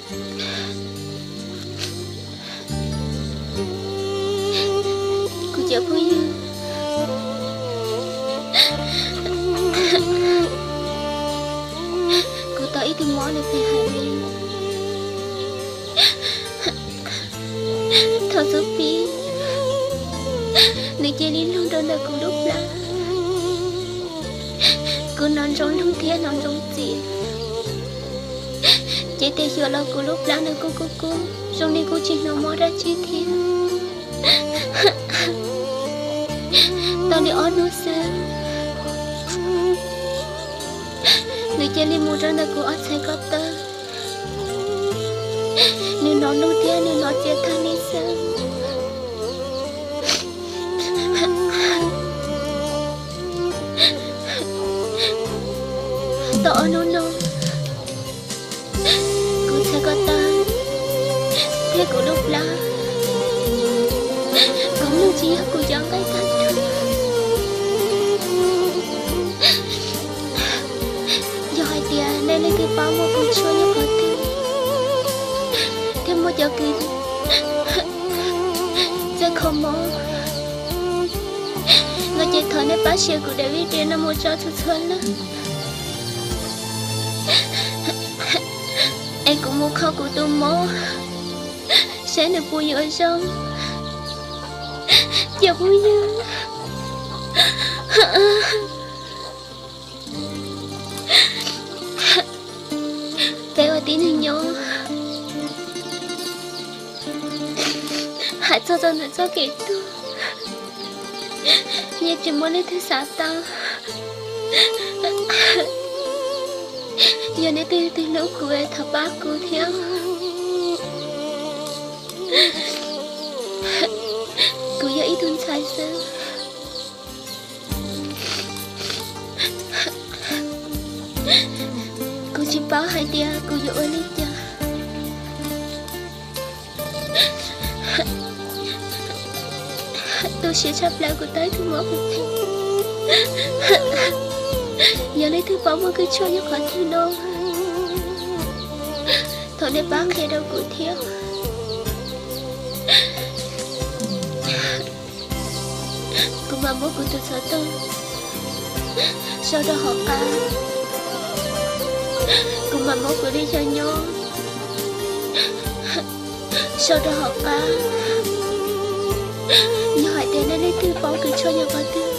Kuv cov phooj ywg, kuv tau ib tug mob li pem hais li. Thaum xub pib, nws cia li lug rau ntawm kuv lub plab. Kuv hnov ntsoov lug thiab hnov ntsoov txias, ces tes xyuas los kuv lub plab nws kuj kub kub zoo li kuj tsis hnov mob dab tsi thiab. Tau li ob hnub xwb, nws cia li mus rau ntawm kuv ob txhais ko taw. Nws hnov lug thiab nws hnov txias tag li xwb. Tau ob hnub no, kuv txhais ko taw thiab kuv lub plab, kuv mloog tsis yog kuv cov nqaij tag nrho. Yog hais tias nej leej twg paub muaj kws tshuaj nyob qhov twg thiab muaj cov kws txawj kho mob no ces thov nej pab share kuv daim video no mus tso txhua txhua leej, es kuv mus kho kuv tus mob saib nws puas yuav zoo. Cov phooj ywg, peb ua tib neeg nyob, hais txog txog ntawm txoj kev tuag, yeej tsis muaj leej twg xav tau. Yog nej twg twg hlub kuv thov pab kuv thiab. Kuv yog ib tug ntxhais xwb, kuv tsis paub hais tias kuv yuav ua li cas. Tu siab tshaj plaws kuv tau ib tug mob kuv thiab. Yog leej twg paub muaj kws tshuaj nyob qhov twg no, thov nej pab qhia rau kuv thiab. Kuv mam muab kuv tus xov tooj sau rau hauv qab, kuv mam muab kuv li xyoo nyob sau rau hauv qab. Yog hais tias nej leej twg paub kws tshuaj nyob qhov twg,